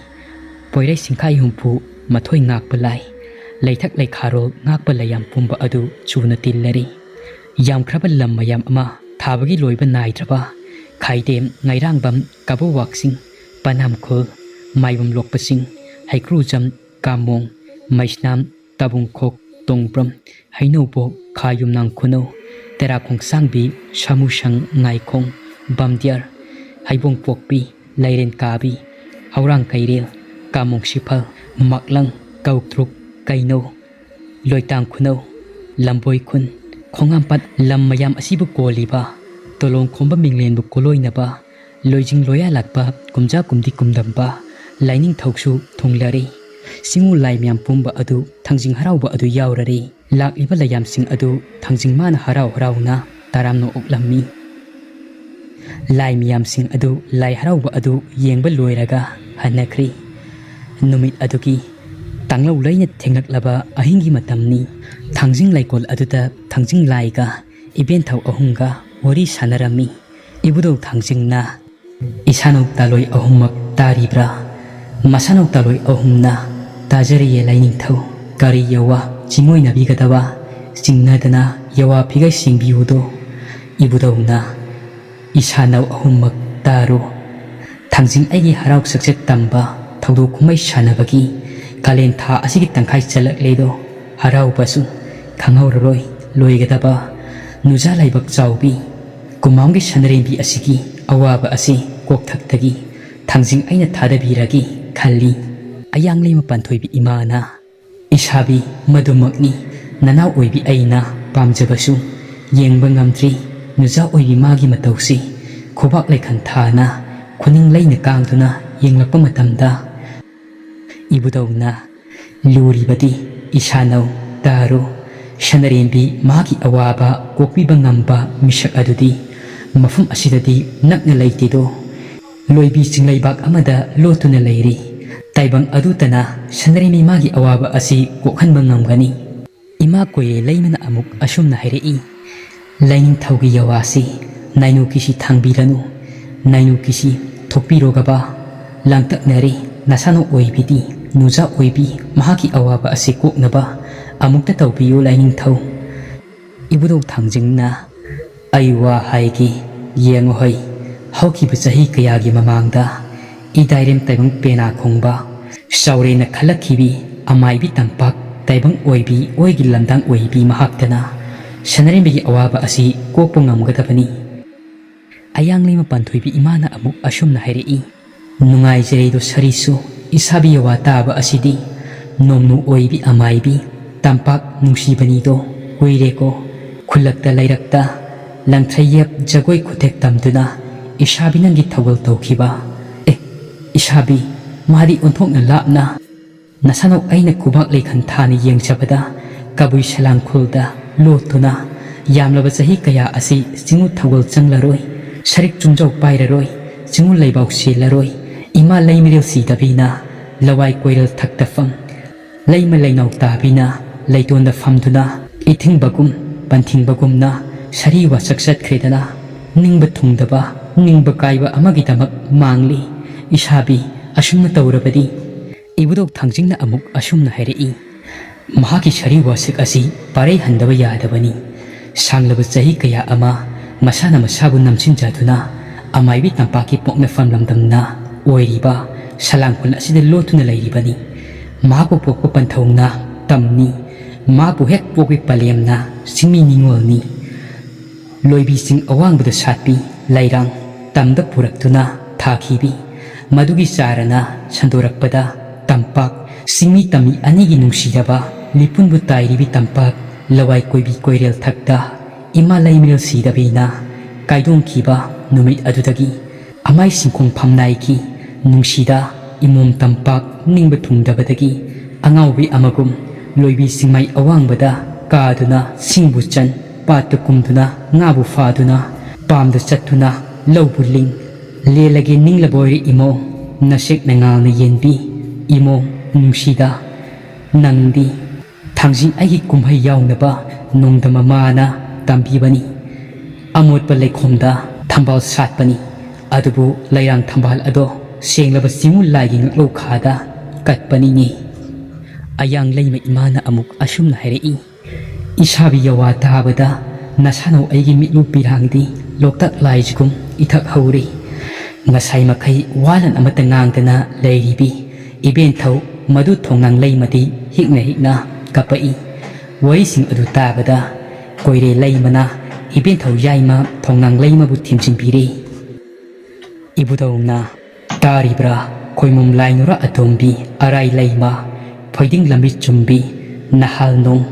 ꯄꯣꯏꯔꯩ ꯁꯤꯡꯈꯥꯏ ꯍꯨꯝꯐꯨ ꯃꯥꯊꯣꯏ ꯉꯥꯛꯄ ꯂꯥꯏ, ꯂꯩꯊꯛ ꯂꯩꯈꯥꯔꯣꯜ ꯉꯥꯛꯄ ꯂꯥꯏꯌꯥꯝ ꯄꯨꯝꯕ ꯑꯗꯨ ꯆꯨꯅ ꯇꯤꯜꯂꯔꯤ꯫ ꯌꯥꯝꯈ꯭ꯔꯕ ꯂꯝ ꯃꯌꯥꯝ ꯑꯃ ꯊꯥꯕꯒꯤ ꯂꯣꯏꯕ ꯅꯥꯏꯗ꯭ꯔꯕ ꯈꯥꯏꯗꯦꯝ, ꯉꯥꯏꯔꯥꯡꯕꯝ, ꯀꯥꯕꯣꯋꯥꯛꯁꯤꯡ, ꯄꯅꯥꯝꯈꯨꯜ, ꯃꯥꯏꯕꯝ ꯂꯣꯛꯄꯁꯤꯡ, ꯍꯩꯀ꯭ꯔꯨꯖꯝ, ꯀꯥꯃꯣꯡ, ꯃꯩꯁꯅꯥꯝ, ꯇꯥꯕꯨꯡꯈꯣꯛ, ꯇꯣꯡꯕ꯭ꯔꯝ, ꯍꯩꯅꯧꯕꯣꯛ, ꯈꯥ ꯌꯨꯝꯅꯥꯝ ꯈꯨꯅꯧ, ꯇꯦꯔꯥꯈꯣꯡꯁꯥꯡꯕꯤ, ꯁꯥꯃꯨꯁꯪ, ꯉꯥꯏꯈꯣꯡ, ꯕꯥꯝꯗꯤꯌꯥꯔ, ꯍꯩꯕꯣꯡꯄꯣꯛꯄꯤ, ꯂꯩꯔꯦꯟ ꯀꯥꯕꯤ, ꯍꯧꯔꯥꯡ ꯀꯩꯔꯦꯜ, ꯀꯥꯃꯣꯡ ꯁꯤꯐꯜ, ꯃꯥꯛꯂꯪ, ꯀꯧꯇ꯭ꯔꯨꯛ, ꯀꯩꯅꯧ, ꯂꯣꯏꯇꯥꯡ ꯈꯨꯅꯧ, ꯂꯝꯕꯣꯏ ꯈꯨꯟ, ꯈꯣꯡꯉꯥꯝꯄꯥꯠ ꯂꯝ ꯃꯌꯥꯝ ꯑꯁꯤꯕꯨ ꯀꯣꯜꯂꯤꯕ, ꯇꯣꯂꯣꯡ ꯈꯣꯝꯕ ꯃꯤꯡꯂꯦꯟꯕꯨ ꯀꯣꯂꯣꯏꯅꯕ, ꯂꯣꯏꯖꯤꯡ ꯂꯣꯌꯥ ꯂꯥꯛꯄ ꯀꯨꯝꯖꯥ ꯀꯨꯝꯗꯤ ꯀꯨꯝꯗꯝꯕ ꯂꯥꯏꯅꯤꯡꯊꯧꯁꯨ ꯊꯨꯡꯂꯔꯦ꯫ ꯆꯤꯡꯉꯨ ꯂꯥꯏ ꯃꯌꯥꯝ ꯄꯨꯝꯕ ꯑꯗꯨ ꯊꯥꯡꯖꯤꯡ ꯍꯔꯥꯎꯕ ꯑꯗꯨ ꯌꯥꯎꯔꯔꯦ꯫ ꯂꯥꯛꯂꯤꯕ ꯂꯥꯏꯌꯥꯝꯁꯤꯡ ꯑꯗꯨ ꯊꯥꯡꯖꯤꯡ ꯃꯥꯅ ꯍꯔꯥꯎ ꯍꯔꯥꯎꯅ ꯇꯔꯥꯝꯅ ꯑꯣꯛꯂꯝꯃꯤ꯫ ꯂꯥꯏ ꯃꯌꯥꯝꯁꯤꯡ ꯑꯗꯨ ꯂꯥꯏ ꯍꯔꯥꯎꯕ ꯑꯗꯨ ꯌꯦꯡꯕ ꯂꯣꯏꯔꯒ ꯍꯟꯅꯈ꯭ꯔꯤ꯫ ꯅꯨꯃꯤꯠ ꯑꯗꯨꯒꯤ ꯇꯥꯡꯂꯧ ꯂꯩꯅ ꯊꯦꯡꯂꯛꯂꯕ ꯑꯍꯤꯡꯒꯤ ꯃꯇꯝꯅꯤ꯫ ꯊꯥꯡꯖꯤꯡ ꯂꯩꯀꯣꯜ ꯑꯗꯨꯗ ꯊꯥꯡꯖꯤꯡ ꯂꯥꯏꯒ ꯏꯕꯦꯟꯊꯧ ꯑꯍꯨꯝꯒ ꯋꯥꯔꯤ ꯁꯥꯟꯅꯔꯝꯃꯤ꯫ ꯏꯕꯨꯙꯧ ꯊꯥꯡꯖꯤꯡꯅ, "ꯏꯁꯥꯅꯧ ꯇꯥꯂꯣꯏ ꯑꯍꯨꯝꯃꯛ ꯇꯥꯔꯤꯕ꯭ꯔꯥ? ꯃꯁꯥꯅꯧ ꯇꯥꯂꯣꯏ ꯑꯍꯨꯝꯅ ꯇꯥꯖꯔꯤꯌꯦ ꯂꯥꯏꯅꯤꯡꯊꯧ꯫ ꯀꯔꯤ ꯌꯥꯋꯥ ꯆꯤꯡꯑꯣꯏꯅꯕꯤꯒꯗꯕ, ꯆꯤꯡꯅꯗꯅ ꯌꯥꯋꯥ ꯐꯤꯒꯩ ꯁꯦꯡꯕꯤꯌꯨꯗꯣ꯫ ꯏꯕꯨꯙꯧꯅ ꯏꯁꯥꯅꯧ ꯑꯍꯨꯝꯃꯛ ꯇꯥꯔꯣ꯫ ꯊꯥꯡꯖꯤꯡ ꯑꯩꯒꯤ ꯍꯔꯥꯎ ꯆꯛꯆꯠ ꯇꯝꯕ ꯊꯧꯗꯣꯛ ꯀꯨꯝꯍꯩ ꯁꯥꯟꯅꯕꯒꯤ ꯀꯥꯂꯦꯟ ꯊꯥ ꯑꯁꯤꯒꯤ ꯇꯪꯈꯥꯏ ꯆꯜꯂꯛꯂꯦꯗꯣ꯫ ꯍꯔꯥꯎꯕꯁꯨ ꯈꯪꯍꯧꯔꯔꯣꯏ ꯂꯣꯏꯒꯗꯕ꯫ ꯅꯨꯖꯥ ꯂꯩꯕꯛ ꯆꯥꯎꯕꯤ ꯀꯨꯃꯥꯝꯒꯤ ꯁꯅꯔꯦꯝꯕꯤ ꯑꯁꯤꯒꯤ ꯑꯋꯥꯕ ꯑꯁꯤ ꯀꯣꯛꯊꯛꯇꯒꯤ ꯊꯥꯡꯖꯤꯡ ꯑꯩꯅ ꯊꯥꯗꯕꯤꯔꯒꯦ ꯈꯜꯂꯤ꯫ ꯑꯌꯥꯡꯂꯩꯃ ꯄꯥꯟꯊꯣꯏꯕꯤ ꯏꯃꯥꯅ, ꯏꯁꯥꯕꯤ, ꯃꯗꯨꯃꯛꯅꯤ ꯅꯅꯥꯎ ꯑꯣꯏꯕꯤ ꯑꯩꯅ ꯄꯥꯝꯖꯕꯁꯨ꯫ ꯌꯦꯡꯕ ꯉꯝꯗ꯭ꯔꯤ ꯅꯨꯖꯥ ꯑꯣꯏꯕꯤ ꯃꯥꯒꯤ ꯃꯇꯧꯁꯤ꯫ ꯈꯨꯕꯥꯛ ꯂꯩꯈꯟ ꯊꯥꯅ ꯈꯨꯅꯤꯡ ꯂꯩꯅ ꯀꯥꯡꯗꯨꯅ ꯌꯦꯡꯂꯛꯄ ꯃꯇꯝꯗ ꯏꯕꯨꯙꯧꯅ ꯂꯨꯔꯤꯕꯗꯤ ꯏꯁꯥꯅꯧ ꯇꯥꯔꯨ꯫ ꯁꯅꯔꯦꯝꯕꯤ ꯃꯍꯥꯛꯀꯤ ꯑꯋꯥꯕ ꯀꯣꯛꯄꯤꯕ ꯉꯝꯕ ꯃꯤꯁꯛ ꯑꯗꯨꯗꯤ ꯃꯐꯝ ꯑꯁꯤꯗꯗꯤ ꯅꯛꯅ ꯂꯩꯇꯦꯗꯣ꯫ ꯂꯣꯏꯕꯤ ꯆꯤꯡꯂꯩꯕꯥꯛ ꯑꯃꯗ ꯂꯣꯠꯇꯨꯅ ꯂꯩꯔꯤ꯫ ꯇꯥꯏꯕꯪ ꯑꯗꯨꯇꯅ ꯁꯅꯔꯦꯝꯕꯤ ꯃꯥꯒꯤ ꯑꯋꯥꯕ ꯑꯁꯤ ꯀꯣꯛꯍꯟꯕ ꯉꯝꯒꯅꯤ꯫ ꯏꯃꯥ ꯀꯣꯏꯔꯦ ꯂꯩꯃꯅ ꯑꯃꯨꯛ ꯑꯁꯨꯝꯅ ꯍꯥꯏꯔꯛꯏ, ꯂꯥꯏꯅꯤꯡꯊꯧꯒꯤ ꯌꯥꯋꯥꯁꯤ ꯅꯥꯏꯅꯨꯀꯤꯁꯤ ꯊꯥꯡꯕꯤꯔꯅꯨ, ꯅꯥꯏꯅꯨꯀꯤꯁꯤ ꯊꯣꯛꯄꯤꯔꯣꯒꯕ꯫ ꯂꯥꯡꯇꯛꯅꯔꯦ ꯅꯁꯥꯅ ꯑꯣꯏꯕꯤꯗꯤ, ꯅꯨꯖꯥ ꯑꯣꯏꯕꯤ ꯃꯍꯥꯛꯀꯤ ꯑꯋꯥꯕ ꯑꯁꯤ ꯀꯣꯛꯅꯕ ꯑꯃꯨꯛꯇ ꯇꯧꯕꯤꯌꯨ ꯂꯥꯏꯅꯤꯡꯊꯧ꯫ ꯏꯕꯨꯙꯧ ꯊꯥꯡꯖꯤꯡꯅ, ꯑꯩ ꯋꯥ ꯍꯥꯏꯒꯦ, ꯌꯦꯡꯉꯨ ꯍꯩ, ꯍꯧꯈꯤꯕ ꯆꯍꯤ ꯀꯌꯥꯒꯤ ꯃꯃꯥꯡꯗ ꯏꯗꯥꯏꯔꯦꯝ ꯇꯥꯏꯕꯪ ꯄꯦꯅꯥ ꯈꯣꯡꯕ ꯆꯥꯎꯔꯦꯅ ꯈꯜꯂꯛꯈꯤꯕꯤ ꯑꯃꯥꯏꯕꯤ ꯇꯝꯄꯥꯛ ꯇꯥꯏꯕꯪ ꯑꯣꯏꯕꯤ ꯑꯣꯏꯒꯤ ꯂꯝꯗꯥꯡ ꯑꯣꯏꯕꯤ ꯃꯍꯥꯛꯇꯅ ꯁꯅꯔꯦꯝꯕꯤꯒꯤ ꯑꯋꯥꯕ ꯑꯁꯤ ꯀꯣꯛꯄ ꯉꯝꯒꯗꯕꯅꯤ꯫ ꯑꯌꯥꯡꯂꯩꯃ ꯄꯥꯟꯊꯣꯏꯕꯤ ꯏꯃꯥꯅ ꯑꯃꯨꯛ ꯑꯁꯨꯝꯅ ꯍꯥꯏꯔꯛꯏ, ꯅꯨꯡꯉꯥꯏꯖꯔꯦꯗꯣ ꯁꯔꯤꯁꯨ, ꯏꯁꯥꯕꯤ ꯌꯥꯋꯥ ꯇꯥꯕ ꯑꯁꯤꯗꯤ꯫ ꯅꯣꯡꯅꯨ ꯑꯣꯏꯕꯤ ꯑꯃꯥꯏꯕꯤ ꯇꯝꯄꯥꯛ ꯅꯨꯡꯁꯤꯕꯅꯤꯗꯣ꯫ ꯀꯨꯏꯔꯦꯀꯣ ꯈꯨꯜꯂꯛꯇ ꯂꯩꯔꯛꯇ ꯂꯪꯊ꯭ꯔꯩ ꯌꯦꯞ ꯖꯒꯣꯏ ꯈꯨꯊꯦꯛ ꯇꯝꯗꯨꯅ ꯏꯁꯥꯕꯤ ꯅꯪꯒꯤ ꯊꯧꯒꯜ ꯇꯧꯈꯤꯕ꯫ ꯑꯦ, ꯏꯁꯥꯕꯤ, ꯃꯥꯗꯤ ꯑꯣꯟꯊꯣꯛꯅ ꯂꯥꯞꯅ꯫ ꯅꯁꯥꯅꯧ ꯑꯩꯅ ꯈꯨꯕꯥꯛ ꯂꯩꯈꯟ ꯊꯥꯅ ꯌꯦꯡꯖꯕꯗ ꯀꯕꯨꯏ ꯁꯂꯥꯡꯈꯨꯜꯗ ꯂꯣꯠꯇꯨꯅ ꯌꯥꯝꯂꯕ ꯆꯍꯤ ꯀꯌꯥ ꯑꯁꯤ ꯆꯤꯡꯉꯨ ꯊꯧꯒꯜ ꯆꯪꯂꯔꯣꯏ, ꯁꯔꯤꯛ ꯆꯨꯝꯖꯧ ꯄꯥꯏꯔꯔꯣꯏ, ꯆꯤꯡꯉꯨ ꯂꯩꯕꯥꯎ ꯁꯦꯜꯂꯔꯣꯏ꯫ ꯏꯃꯥ ꯂꯩꯃꯔꯦꯜ ꯁꯤꯗꯕꯤꯅ ꯂꯋꯥꯏ ꯀꯣꯏꯔꯦꯜ ꯊꯛꯇ ꯐꯝ, ꯂꯩꯃ ꯂꯩꯅꯥꯎ ꯇꯥꯕꯤꯅ ꯂꯩꯇꯣꯟꯗ ꯐꯝꯗꯨꯅ ꯏꯊꯤꯡꯕꯒꯨꯝ ꯄꯟꯊꯤꯡꯕꯒꯨꯝꯅ ꯁꯔꯤ ꯋꯥꯁꯛ ꯆꯠꯈ꯭ꯔꯦꯗꯅ꯫ ꯅꯤꯡꯕ ꯊꯨꯡꯗꯕ, ꯅꯤꯡꯕ ꯀꯥꯏꯕ ꯑꯃꯒꯤꯗꯃꯛ ꯃꯥꯡꯂꯤ꯫ ꯏꯁꯥꯕꯤ, ꯑꯁꯨꯝꯅ ꯇꯧꯔꯕꯗꯤ ꯏꯕꯨꯙꯧ ꯊꯥꯡꯖꯤꯡꯅ ꯑꯃꯨꯛ ꯑꯁꯨꯝꯅ ꯍꯥꯏꯔꯛꯏ, ꯃꯍꯥꯛꯀꯤ ꯁꯔꯤ ꯋꯥꯁꯛ ꯑꯁꯤ ꯄꯥꯔꯩꯍꯟꯗꯕ ꯌꯥꯗꯕꯅꯤ꯫ ꯁꯥꯡꯂꯕ ꯆꯍꯤ ꯀꯌꯥ ꯑꯃ ꯃꯁꯥꯅ ꯃꯁꯥꯕꯨ ꯅꯝꯁꯤꯟꯖꯗꯨꯅ ꯑꯃꯥꯏꯕꯤ ꯇꯝꯄꯥꯛꯀꯤ ꯄꯣꯛꯅꯐꯝ ꯂꯝꯗꯝꯅ ꯑꯣꯏꯔꯤꯕ ꯁꯂꯥꯡ ꯈꯨꯜ ꯑꯁꯤꯗ ꯂꯣꯠꯇꯨꯅ ꯂꯩꯔꯤꯕꯅꯤ꯫ ꯃꯍꯥꯛꯄꯨ ꯄꯣꯛꯄ ꯄꯟꯊꯧꯅ ꯇꯝꯅꯤ꯫ ꯃꯍꯥꯛꯄꯨ ꯍꯦꯛ ꯄꯣꯛꯄꯤ ꯄꯂꯦꯝꯅ ꯆꯤꯡꯃꯤ ꯅꯤꯉꯣꯜꯅꯤ꯫ ꯂꯣꯏꯕꯤꯁꯤꯡ ꯑꯋꯥꯡꯕꯗ ꯁꯥꯠꯄꯤ ꯂꯩꯔꯥꯡ ꯇꯝꯗ ꯄꯨꯔꯛꯇꯨꯅ ꯊꯥꯈꯤꯕꯤ꯫ ꯃꯗꯨꯒꯤ ꯆꯥꯔꯅ ꯁꯟꯗꯣꯔꯛꯄꯗ ꯇꯝꯄꯥꯛ, ꯆꯤꯡꯃꯤ ꯇꯝꯃꯤ ꯑꯅꯤꯒꯤ ꯅꯨꯡꯁꯤꯔꯕ ꯂꯤꯄꯨꯟꯕꯨ ꯇꯥꯏꯔꯤꯕꯤ ꯇꯝꯄꯥꯛ ꯂꯋꯥꯏ ꯀꯣꯏꯕꯤ ꯀꯣꯏꯔꯦꯜ ꯊꯛꯇ ꯏꯃꯥ ꯂꯩꯃꯔꯦꯜ ꯁꯤꯗꯕꯤꯅ ꯀꯥꯏꯗꯣꯡꯈꯤꯕ ꯅꯨꯃꯤꯠ ꯑꯗꯨꯗꯒꯤ ꯑꯃꯥꯏ ꯁꯤꯡꯈꯣꯡ ꯐꯝꯅꯥꯏꯈꯤ꯫ ꯅꯨꯡꯁꯤꯗ ꯏꯃꯣꯝ ꯇꯝꯄꯥꯛ ꯅꯤꯡꯕ ꯊꯨꯡꯗꯕꯗꯒꯤ ꯑꯉꯥꯎꯕꯤ ꯑꯃꯒꯨꯝ ꯂꯣꯏꯕꯤ ꯆꯤꯡꯃꯥꯏ ꯑꯋꯥꯡꯕꯗ ꯀꯥꯗꯨꯅ ꯁꯤꯡꯕꯨ ꯆꯟ, ꯄꯥꯠꯇ ꯀꯨꯝꯗꯨꯅ ꯉꯥꯕꯨ ꯐꯥꯗꯨꯅ ꯄꯥꯝꯗ ꯆꯠꯇꯨꯅ ꯂꯧꯕꯨ ꯂꯤꯡ꯫ ꯂꯦꯜꯂꯒꯦ ꯅꯤꯡꯂꯕꯣꯏꯔꯦ ꯏꯃꯣ, ꯅꯁꯦꯛ ꯅꯉꯥꯜꯅ ꯌꯦꯟꯕꯤ ꯏꯃꯣ ꯅꯨꯡꯁꯤꯗ꯫ ꯅꯪꯗꯤ ꯊꯥꯡꯖꯤꯡ ꯑꯩꯒꯤ ꯀꯨꯝꯍꯩ ꯌꯥꯎꯅꯕ ꯅꯣꯡꯗꯝ ꯃꯃꯥꯅ ꯇꯝꯕꯤꯕꯅꯤ꯫ ꯑꯃꯣꯠꯄ ꯂꯩꯈꯣꯝꯗ ꯊꯝꯕꯥꯜ ꯁꯥꯠꯄꯅꯤ꯫ ꯑꯗꯨꯕꯨ ꯂꯩꯔꯥꯡ ꯊꯝꯕꯥꯜ ꯑꯗꯣ ꯁꯦꯡꯂꯕ ꯆꯤꯡꯉꯨ ꯂꯥꯏꯒꯤ ꯉꯛꯂꯧꯈꯥꯗ ꯀꯠꯄꯅꯤꯅꯦ꯫ ꯑꯌꯥꯡ ꯂꯩꯃ ꯏꯃꯥꯅ ꯑꯃꯨꯛ ꯑꯁꯨꯝꯅ ꯍꯥꯏꯔꯛꯏ, ꯏꯁꯥꯕꯤ ꯌꯋꯥ ꯇꯥꯕꯗ ꯅꯁꯥꯅꯧ ꯑꯩꯒꯤ ꯃꯤꯠꯂꯨ ꯄꯤꯔꯥꯡꯗꯤ ꯂꯣꯛꯇꯥꯛ ꯂꯥꯏꯁꯤꯒꯨꯝ ꯏꯊꯛ ꯍꯧꯔꯤ꯫ ꯉꯁꯥꯏ ꯃꯈꯩ ꯋꯥꯂꯟ ꯑꯃꯠꯇ ꯉꯥꯡꯗꯅ ꯂꯩꯔꯤꯕꯤ ꯏꯕꯦꯟꯊꯧ ꯃꯗꯨ ꯊꯣꯡꯅꯥꯡ ꯂꯩꯃꯗꯤ ꯍꯤꯛꯅ ꯍꯤꯛꯅ ꯀꯞꯄꯛꯏ꯫ ꯋꯥꯔꯤꯁꯤꯡ ꯑꯗꯨ ꯇꯥꯕꯗ ꯀꯣꯏꯔꯦ ꯂꯩꯃꯅ ꯏꯕꯦꯟꯊꯧ ꯌꯥꯏꯃ ꯊꯣꯡꯅꯥꯡ ꯂꯩꯃꯕꯨ ꯊꯦꯝꯖꯤꯟꯕꯤꯔꯦ꯫ ꯏꯕꯨꯙꯧꯅ ꯇꯥꯔꯤꯕ꯭ꯔꯥ? ꯈꯣꯏꯃꯨꯝ ꯂꯥꯏꯅꯨꯔꯥ ꯑꯇꯣꯝꯕꯤ, ꯑꯔꯥꯏ ꯂꯩꯃ, ꯐꯣꯏꯗꯤꯡ ꯂꯝꯕꯤ ꯆꯨꯝꯕꯤ, ꯅꯍꯥꯜ ꯅꯣꯡ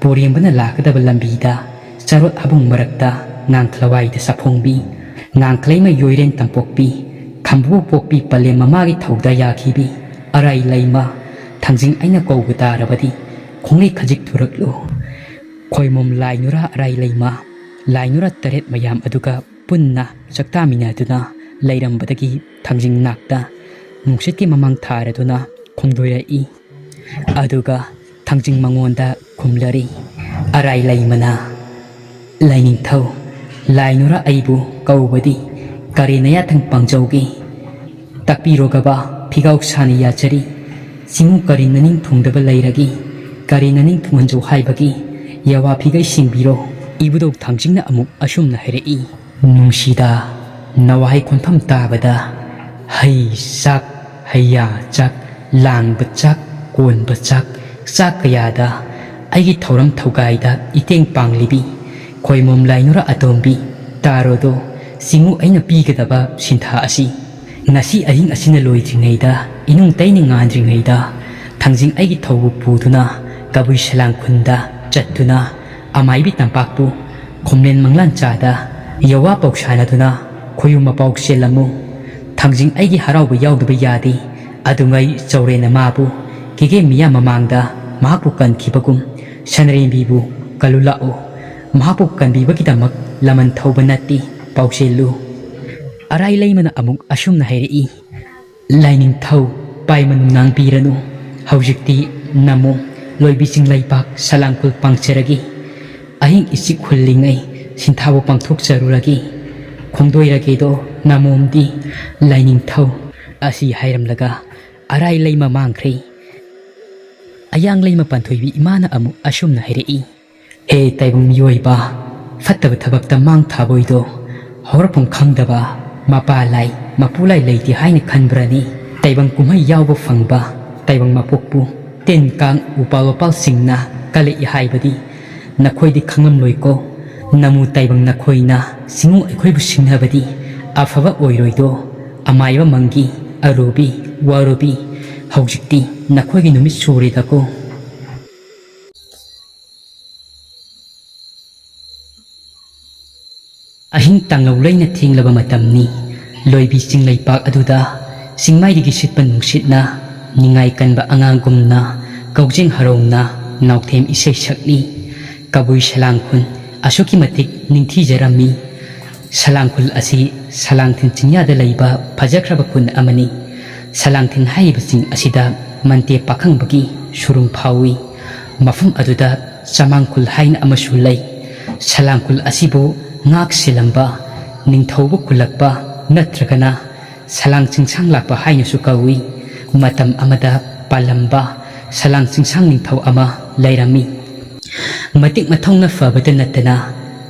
ꯄꯣꯔꯦꯝꯕꯅ ꯂꯥꯛꯀꯗꯕ ꯂꯝꯕꯤꯗ ꯆꯔꯣꯠ ꯍꯥꯕꯨꯡ ꯃꯔꯛꯇ ꯉꯥꯡꯈꯂꯋꯥꯏꯗ ꯆꯥꯐꯣꯡꯕꯤ, ꯉꯥꯡꯈꯂꯩꯃ ꯌꯣꯏꯔꯦꯟ ꯇꯝꯄꯣꯛꯄꯤ, ꯈꯝꯕꯕꯨ ꯄꯣꯛꯄꯤ ꯄꯂꯦꯝ ꯃꯃꯥꯒꯤ ꯊꯧꯗꯥ ꯌꯥꯈꯤꯕꯤ, ꯑꯔꯥꯏ ꯂꯩꯃ, ꯊꯥꯡꯖꯤꯡ ꯑꯩꯅ ꯀꯧꯕ ꯇꯥꯔꯕꯗꯤ ꯈꯣꯡꯂꯩ ꯈꯖꯤꯛ ꯊꯨꯔꯛꯂꯨ꯫ ꯈꯣꯏꯃꯨꯝ ꯂꯥꯏꯅꯨꯔꯥ ꯑꯔꯥꯏ ꯂꯩꯃ, ꯂꯥꯏꯅꯨꯔꯥ ꯇꯔꯦꯠ ꯃꯌꯥꯝ ꯑꯗꯨꯒ ꯄꯨꯟꯅ ꯆꯥꯛꯇꯥꯃꯤꯟꯅꯗꯨꯅ ꯂꯩꯔꯝꯕꯗꯒꯤ ꯊꯥꯡꯖꯤꯡ ꯅꯥꯛꯇ ꯅꯨꯡꯁꯤꯠꯀꯤ ꯃꯃꯥꯡ ꯊꯥꯔꯗꯨꯅ ꯈꯣꯡꯗꯣꯏꯔꯛꯏ꯫ ꯑꯗꯨꯒ ꯊꯥꯡꯖꯤꯡ ꯃꯉꯣꯟꯗ ꯈꯨꯝꯂꯔꯤ, ꯑꯔꯥꯏ ꯂꯩꯃꯅ, ꯂꯥꯏꯅꯤꯡꯊꯧ, ꯂꯥꯏꯅꯨꯔꯥ ꯑꯩꯕꯨ ꯀꯧꯕꯗꯤ ꯀꯔꯤ ꯅꯌꯥꯊꯪ ꯄꯥꯡꯖꯧꯒꯦ? ꯇꯥꯛꯄꯤꯔꯣꯒꯕ ꯏꯒꯥꯎ ꯁꯥꯅ ꯌꯥꯖꯔꯤ꯫ ꯆꯤꯡꯉꯨ ꯀꯔꯤ ꯅꯅꯤꯡ ꯊꯨꯡꯗꯕ ꯂꯩꯔꯒꯦ? ꯀꯔꯤ ꯅꯅꯤꯡ ꯊꯨꯡꯍꯟꯖꯧ ꯍꯥꯏꯕꯒꯦ? ꯌꯥꯋꯥ ꯐꯤꯒꯩ ꯁꯤꯡꯕꯤꯔꯣ꯫ ꯏꯕꯨꯙꯧ ꯊꯥꯡꯖꯤꯡꯅ ꯑꯃꯨꯛ ꯑꯁꯨꯝꯅ ꯍꯥꯏꯔꯛꯏ꯫ ꯅꯨꯡꯁꯤꯗ, ꯅꯋꯥꯍꯩ ꯈꯣꯟꯐꯝ ꯇꯥꯕꯗ ꯍꯩ ꯆꯥꯛ, ꯍꯩꯌꯥ ꯆꯥꯛ, ꯂꯥꯡꯕ ꯆꯥꯛ, ꯀꯣꯟꯕ ꯆꯥꯛ, ꯆꯥꯛ ꯀꯌꯥꯗ ꯑꯩꯒꯤ ꯊꯧꯔꯝ ꯊꯧꯒꯥꯏꯗ ꯏꯇꯦꯡ ꯄꯥꯡꯂꯤꯕꯤ ꯈꯣꯏꯃꯣꯝ ꯂꯥꯏꯅꯨꯔ ꯑꯇꯣꯝꯕꯤ, ꯇꯥꯔꯣꯗꯣ, ꯆꯤꯡꯉꯨ ꯑꯩꯅ ꯄꯤꯒꯗꯕ ꯁꯤꯟꯊꯥ ꯑꯁꯤ꯫ ꯉꯁꯤ ꯑꯍꯤꯡ ꯑꯁꯤꯅ ꯂꯣꯏꯗ꯭ꯔꯤꯉꯩꯗ, ꯏꯅꯨꯡ ꯇꯩꯅ ꯉꯥꯟꯗ꯭ꯔꯤꯉꯩꯗ, ꯊꯥꯡꯖꯤꯡ ꯑꯩꯒꯤ ꯊꯧꯕꯨ ꯄꯨꯗꯨꯅ ꯀꯕꯨꯏ ꯁꯂꯥꯡ ꯈꯨꯟꯗ ꯆꯠꯇꯨꯅ ꯑꯃꯥꯏꯕꯤ ꯇꯝꯄꯥꯛꯄꯨ ꯈꯣꯝꯂꯦꯟ ꯃꯪꯂꯥꯟ ꯆꯥꯗ ꯌꯋꯥ ꯄꯥꯎꯁꯥꯅꯗꯨꯅ ꯈꯣꯏꯌꯨꯝ ꯃꯄꯥꯎ ꯆꯦꯜꯂꯝꯃꯨ꯫ ꯊꯥꯡꯖꯤꯡ ꯑꯩꯒꯤ ꯍꯔꯥꯎꯕ ꯌꯥꯎꯗꯕ ꯌꯥꯗꯦ꯫ ꯑꯗꯨꯉꯩ ꯆꯧꯔꯦꯅ ꯃꯥꯕꯨ ꯀꯦꯒꯦ ꯃꯤꯌꯥꯝ ꯃꯃꯥꯡꯗ ꯃꯍꯥꯛꯄꯨ ꯀꯟꯈꯤꯕꯒꯨꯝ ꯁꯅꯔꯦꯝꯕꯤꯕꯨ ꯀꯜꯂꯨ ꯂꯥꯛꯎ꯫ ꯃꯍꯥꯛꯄꯨ ꯀꯟꯕꯤꯕꯒꯤꯗꯃꯛ ꯂꯃꯟ ꯊꯧꯕ ꯅꯠꯇꯦ, ꯄꯥꯎꯆꯦꯜꯂꯨ꯫ ꯑꯔꯥꯏ ꯂꯩꯃꯅ ꯑꯃꯨꯛ ꯑꯁꯨꯝꯅ ꯍꯥꯏꯔꯛꯏ꯫ ꯂꯥꯏꯅꯤꯡꯊꯧ ꯄꯥꯏꯃ ꯅꯨꯡꯅꯥꯡ ꯄꯤꯔꯅꯨ꯫ ꯍꯧꯖꯤꯛꯇꯤ ꯅꯃꯣ ꯂꯣꯏꯕꯤ ꯆꯤꯡ ꯂꯩꯄꯥꯛ ꯁꯂꯥꯡꯈꯨꯜ ꯄꯥꯡꯆꯔꯒꯦ꯫ ꯑꯍꯤꯡ ꯏꯆꯤꯛ ꯍꯨꯜꯂꯤꯉꯩ ꯁꯤꯟꯊꯥꯕꯨ ꯄꯥꯡꯊꯣꯛꯆꯔꯨꯔꯒꯦ꯫ ꯈꯣꯡꯗꯣꯏꯔꯒꯦꯗꯣ ꯅꯃꯣꯝꯗꯤ꯫ ꯂꯥꯏꯅꯤꯡꯊꯧ ꯑꯁꯤ ꯍꯥꯏꯔꯝꯂꯒ ꯑꯔꯥꯏ ꯂꯩꯃ ꯃꯥꯡꯈ꯭ꯔꯦ꯫ ꯑꯌꯥꯡ ꯂꯩꯃ ꯄꯥꯟꯊꯣꯏꯕꯤ ꯏꯃꯥꯅ ꯑꯃꯨꯛ ꯑꯁꯨꯝꯅ ꯍꯥꯏꯔꯛꯏ꯫ ꯍꯦ ꯇꯥꯏꯕꯪ ꯃꯤꯑꯣꯏꯕ, ꯐꯠꯇꯕ ꯊꯕꯛꯇ ꯃꯥꯡ ꯊꯥꯕꯣꯏꯗꯣ ꯍꯧꯔꯛꯐꯝ ꯈꯪꯗꯕ ꯃꯄꯥ ꯂꯥꯏ, ꯃꯄꯨ ꯂꯥꯏ ꯂꯩꯇꯦ ꯍꯥꯏꯅ ꯈꯟꯕ꯭ꯔꯅꯤ? ꯇꯥꯏꯕꯪ ꯀꯨꯝꯍꯩ ꯌꯥꯎꯕ ꯐꯪꯕ ꯇꯥꯏꯕꯪ ꯃꯄꯣꯛꯄꯨ ꯇꯤꯟ ꯀꯥꯡ ꯎꯄꯥꯜ ꯋꯥꯄꯥꯜꯁꯤꯡꯅ ꯀꯜꯂꯛꯏ ꯍꯥꯏꯕꯗꯤ ꯅꯈꯣꯏꯗꯤ ꯈꯪꯂꯝꯂꯣꯏꯀꯣ꯫ ꯅꯃꯨ ꯇꯥꯏꯕꯪ ꯅꯈꯣꯏꯅ ꯁꯤꯡꯉꯨ ꯑꯩꯈꯣꯏꯕꯨ ꯁꯤꯡꯅꯕꯗꯤ ꯑꯐꯕ ꯑꯣꯏꯔꯣꯏꯗꯣ꯫ ꯑꯃꯥꯏꯕ ꯃꯪꯒꯤ, ꯑꯔꯨꯕꯤ, ꯋꯥꯔꯨꯕꯤ, ꯍꯧꯖꯤꯛꯇꯤ ꯅꯈꯣꯏꯒꯤ ꯅꯨꯃꯤꯠ ꯁꯨꯔꯦꯗꯀꯣ꯫ ꯑꯍꯤꯡ ꯇꯥꯡꯂꯧ ꯂꯩꯅ ꯊꯦꯡꯂꯕ ꯃꯇꯝꯅꯤ꯫ ꯂꯣꯏꯕꯤ ꯆꯤꯡ ꯂꯩꯄꯥꯛ ꯑꯗꯨꯗ ꯆꯤꯡꯃꯥꯏꯗꯒꯤ ꯁꯤꯠꯄ ꯅꯨꯡꯁꯤꯠꯅ ꯅꯤꯡꯉꯥꯏ ꯀꯟꯕ ꯑꯉꯥꯡꯒꯨꯝꯅ ꯀꯧꯖꯦꯡ ꯍꯔꯥꯎꯅ ꯅꯥꯎꯊꯦꯝ ꯏꯁꯩ ꯁꯛꯂꯤ꯫ ꯀꯕꯨꯏ ꯁꯂꯥꯡꯈꯨꯟ ꯑꯁꯨꯛꯀꯤ ꯃꯇꯤꯛ ꯅꯤꯡꯊꯤꯖꯔꯝꯃꯤ꯫ ꯁꯂꯥꯡꯈꯨꯜ ꯑꯁꯤ ꯁꯂꯥꯡꯊꯤꯟ ꯆꯤꯡꯌꯥꯗ ꯂꯩꯕ ꯐꯖꯈ꯭ꯔꯕ ꯈꯨꯟ ꯑꯃꯅꯤ꯫ ꯁꯂꯥꯡꯊꯤꯟ ꯍꯥꯏꯔꯤꯕ ꯆꯤꯡ ꯑꯁꯤꯗ ꯃꯟꯇꯦ ꯄꯥꯈꯪꯕꯒꯤ ꯁꯨꯔꯨꯡ ꯐꯥꯎꯏ꯫ ꯃꯐꯝ ꯑꯗꯨꯗ ꯆꯃꯥꯡꯈꯨꯜ ꯍꯥꯏꯅ ꯑꯃꯁꯨ ꯂꯩ꯫ ꯁꯂꯥꯡꯈꯨꯜ ꯑꯁꯤꯕꯨ ꯉꯥꯛ ꯁꯦꯜꯂꯝꯕ ꯅꯤꯡꯊꯧꯕ ꯈꯨꯜꯂꯛꯄ ꯅꯠꯇ꯭ꯔꯒꯅ ꯁꯂꯥꯡ ꯆꯤꯡꯁꯥꯡ ꯂꯥꯛꯄ ꯍꯥꯏꯅꯁꯨ ꯀꯧꯏ꯫ ꯃꯇꯝ ꯑꯃꯗ ꯄꯥꯜꯂꯝꯕ ꯁꯂꯥꯡ ꯆꯤꯡꯁꯥꯡ ꯅꯤꯡꯊꯧ ꯑꯃ ꯂꯩꯔꯝꯃꯤ꯫ ꯃꯇꯤꯛ ꯃꯊꯧꯅ ꯐꯕꯇ ꯅꯠꯇꯅ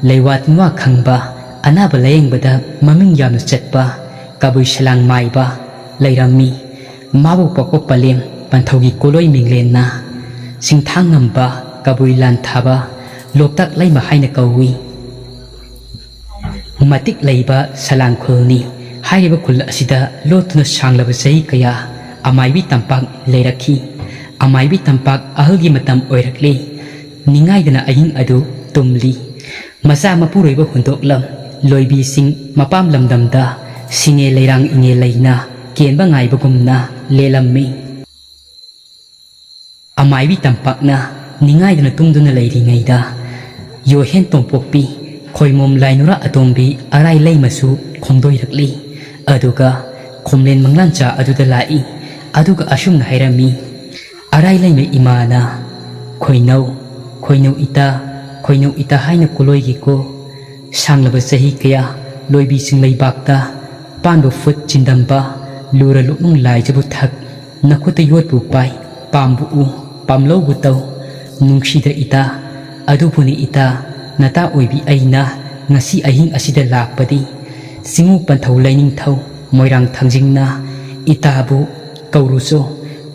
ꯂꯩꯋꯥ ꯇꯤꯟꯋꯥ ꯈꯪꯕ, ꯑꯅꯥꯕ ꯂꯥꯌꯦꯡꯕꯗ ꯃꯃꯤꯡ ꯌꯥꯝꯅ ꯆꯠꯄ ꯀꯕꯨꯏ ꯁꯂꯥꯡ ꯃꯥꯏꯕ ꯂꯩꯔꯝꯃꯤ꯫ ꯃꯥꯕꯨ ꯄꯣꯛꯄ ꯄꯂꯦꯝ ꯄꯟꯊꯧꯒꯤ ꯀꯣꯂꯣꯏ ꯃꯤꯡꯂꯦꯟꯅ ꯁꯤꯡꯊꯥꯡ ꯉꯝꯕ ꯀꯕꯨꯏ ꯂꯥꯟ ꯊꯥꯕ ꯂꯣꯛꯇꯥꯛ ꯂꯩꯃ ꯍꯥꯏꯅ ꯀꯧꯏ꯫ ꯃꯇꯤꯛ ꯂꯩꯕ ꯁꯂꯥꯡ ꯈꯨꯜꯅꯤ꯫ ꯍꯥꯏꯔꯤꯕ ꯈꯨꯜ ꯑꯁꯤꯗ ꯂꯣꯠꯇꯨꯅ ꯁꯥꯡꯂꯕ ꯆꯍꯤ ꯀꯌꯥ ꯑꯃꯥꯏꯕꯤ ꯇꯝꯄꯥꯛ ꯂꯩꯔꯛꯈꯤ꯫ ꯑꯃꯥꯏꯕꯤ ꯇꯝꯄꯥꯛ ꯑꯍꯜꯒꯤ ꯃꯇꯝ ꯑꯣꯏꯔꯛꯂꯦ꯫ ꯅꯤꯡꯉꯥꯏꯗꯅ ꯑꯍꯤꯡ ꯑꯗꯨ ꯇꯨꯝꯂꯤ꯫ ꯃꯆꯥ ꯃꯄꯨꯔꯣꯏꯕ ꯍꯨꯟꯗꯣꯛꯂꯝ꯫ ꯂꯣꯏꯕꯤꯁꯤꯡ ꯃꯄꯥꯝ ꯂꯝꯗꯝꯗ ꯁꯤꯡꯉꯦ ꯂꯩꯔꯥꯡ ꯏꯉꯦ ꯂꯩꯅ ꯀꯦꯟꯕ ꯉꯥꯏꯕꯒꯨꯝꯅ ꯂꯦꯜꯂꯝꯃꯤ꯫ ꯑꯃꯥꯏꯕꯤ ꯇꯝꯄꯥꯛꯅ ꯅꯤꯡꯉꯥꯏꯗꯅ ꯇꯨꯝꯗꯨꯅ ꯂꯩꯔꯤꯉꯩꯗ ꯌꯣꯍꯦꯟ ꯇꯣꯝꯄꯣꯛꯄꯤ, ꯈꯣꯏꯃꯣꯝ ꯂꯥꯏꯅꯨꯔꯥ ꯑꯇꯣꯝꯕꯤ ꯑꯔꯥꯏ ꯂꯩꯃꯁꯨ ꯈꯣꯡꯗꯣꯏꯔꯛꯂꯤ꯫ ꯑꯗꯨꯒ ꯈꯣꯝꯂꯦꯟ ꯃꯪꯂꯥꯟꯆꯥ ꯑꯗꯨꯗ ꯂꯥꯛꯏ꯫ ꯑꯗꯨꯒ ꯑꯁꯨꯝꯅ ꯍꯥꯏꯔꯝꯃꯤ, "ꯑꯔꯥꯏ ꯂꯩꯃ ꯏꯃꯥꯅ ꯈꯣꯏꯅꯧ, ꯈꯣꯏꯅꯧ ꯏꯇꯥ, ꯈꯣꯏꯅꯧ ꯏꯇꯥ ꯍꯥꯏꯅ ꯀꯨꯂꯣꯏꯒꯤꯀꯣ꯫ ꯁꯥꯡꯂꯕ ꯆꯍꯤ ꯀꯌꯥ ꯂꯣꯏꯕꯤꯁꯤꯡ ꯂꯩꯕꯥꯛꯇ ꯄꯥꯟꯕ ꯐꯨꯠ ꯆꯤꯟꯗꯝꯕ ꯂꯨꯔ ꯂꯨꯛꯅꯨꯡ ꯂꯥꯏꯖꯕꯨ ꯊꯛ ꯅꯈꯨꯠꯇ ꯌꯣꯠꯄꯨ ꯄꯥꯏ, ꯄꯥꯝꯕꯨ ꯎ, ꯄꯥꯝꯂꯧꯕꯨ ꯇꯧ꯫ ꯅꯨꯡꯁꯤꯗ ꯏꯇꯥ, ꯑꯗꯨꯕꯨꯅꯤ ꯏꯇꯥ, ꯅꯇꯥ ꯑꯣꯏꯕꯤ ꯑꯩꯅ ꯉꯁꯤ ꯑꯍꯤꯡ ꯑꯁꯤꯗ ꯂꯥꯛꯄꯗꯤ꯫ ꯆꯤꯡꯉꯨ ꯄꯟꯊꯧ ꯂꯩꯅꯤꯡꯊꯧ ꯃꯣꯏꯔꯥꯡ ꯊꯥꯡꯖꯤꯡꯅ ꯏꯇꯥꯕꯨ ꯀꯧꯔꯨꯆꯣ,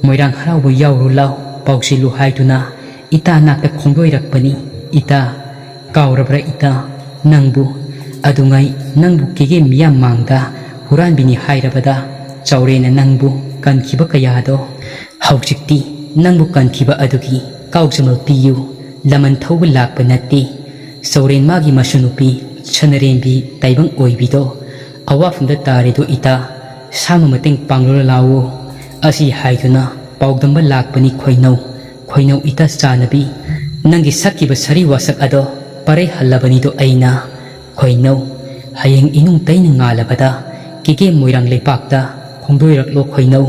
ꯃꯣꯏꯔꯥꯡ ꯍꯔꯥꯎꯕ ꯌꯥꯎꯔꯨ ꯂꯥꯎ, ꯄꯥꯎꯁꯤꯜꯂꯨ ꯍꯥꯏꯗꯨꯅ ꯏꯇꯥ ꯅꯥꯛꯇ ꯈꯣꯡꯗꯣꯏꯔꯛꯄꯅꯤ ꯏꯇꯥ꯫ ꯀꯥꯎꯔꯕ꯭ꯔꯥ ꯏꯇꯥ ꯅꯪꯕꯨ? ꯑꯗꯨꯉꯩ ꯅꯪꯕꯨ ꯀꯦꯒꯦ ꯃꯤꯌꯥꯝ ꯃꯥꯡꯗ ꯍꯨꯔꯥꯟꯕꯤꯅꯤ ꯍꯥꯏꯔꯕꯗ ꯆꯥꯎꯔꯦꯅ ꯅꯪꯕꯨ ꯀꯟꯈꯤꯕ ꯀꯌꯥꯗꯣ꯫ ꯍꯧꯖꯤꯛꯇꯤ ꯅꯪꯕꯨ ꯀꯟꯈꯤꯕ ꯑꯗꯨꯒꯤ ꯀꯥꯎꯖꯃꯜ ꯄꯤꯌꯨ꯫ ꯂꯃꯟ ꯊꯧꯕ ꯂꯥꯛꯄ ꯅꯠꯇꯦ꯫ ꯆꯥꯎꯔꯦꯟ ꯃꯥꯒꯤ ꯃꯁꯨ ꯅꯨꯄꯤ ꯁꯅꯔꯦꯝꯕꯤ ꯇꯥꯏꯕꯪ ꯑꯣꯏꯕꯤꯗꯣ ꯑꯋꯥꯐꯝꯗ ꯇꯥꯔꯦꯗꯣ ꯏꯇꯥ꯫ ꯁꯥꯃ ꯃꯇꯦꯡ ꯄꯥꯡꯂꯨꯔ ꯂꯥꯎꯑꯣ꯫ ꯑꯁꯤ ꯍꯥꯏꯗꯨꯅ ꯄꯥꯎꯗꯝꯕ ꯂꯥꯛꯄꯅꯤ ꯈꯣꯏꯅꯧ, ꯈꯣꯏꯅꯧ ꯏꯇꯥ ꯆꯥꯅꯕꯤ꯫ ꯅꯪꯒꯤ ꯁꯛꯈꯤꯕ ꯁꯔꯤ ꯋꯥꯁꯛ ꯑꯗꯣ ꯄꯔꯩ ꯍꯜꯂꯕꯅꯤꯗꯣ ꯑꯩꯅ꯫ ꯈꯣꯏꯅꯧ, ꯍꯌꯦꯡ ꯏꯅꯨꯡ ꯇꯩꯅ ꯉꯥꯜꯂꯕꯗ ꯀꯦꯀꯦ ꯃꯣꯏꯔꯥꯡ ꯂꯩꯄꯥꯛꯇ ꯈꯣꯡꯗꯣꯏꯔꯛꯂꯣ ꯈꯣꯏꯅꯧ꯫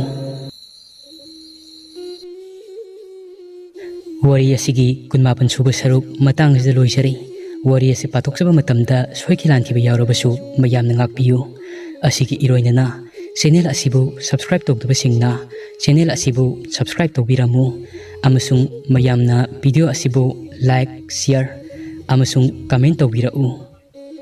ꯋꯥꯔꯤ ꯑꯁꯤꯒꯤ ꯀꯨꯟꯃꯥꯄꯟ ꯁꯨꯕ ꯁꯔꯨꯛ ꯃꯇꯥꯡ ꯑꯁꯤꯗ ꯂꯣꯏꯖꯔꯦ꯫ ꯋꯥꯔꯤ ꯑꯁꯤ ꯄꯥꯊꯣꯛꯆꯕ ꯃꯇꯝꯗ ꯁꯣꯏꯈꯤ ꯂꯥꯟꯈꯤꯕ ꯌꯥꯎꯔꯕꯁꯨ ꯃꯌꯥꯝꯅ ꯉꯥꯛꯄꯤꯌꯨ꯫ ꯑꯁꯤꯒꯤ ꯏꯔꯣꯏꯅꯅ ꯆꯦꯅꯦꯜ ꯑꯁꯤꯕꯨ ꯁꯕꯁꯀ꯭ꯔꯥꯏꯕ ꯇꯧꯗꯕꯁꯤꯡꯅ ꯆꯦꯅꯦꯜ ꯑꯁꯤꯕꯨ ꯁꯕꯁꯀ꯭ꯔꯥꯏꯕ ꯇꯧꯕꯤꯔꯝꯃꯨ, ꯑꯃꯁꯨꯡ ꯃꯌꯥꯝꯅ ꯚꯤꯗꯤꯑꯣ ꯑꯁꯤꯕꯨ ꯂꯥꯏꯛ, ꯁꯤꯌꯔ ꯑꯃꯁꯨꯡ ꯀꯃꯦꯟ ꯇꯧꯕꯤꯔꯛꯎ꯫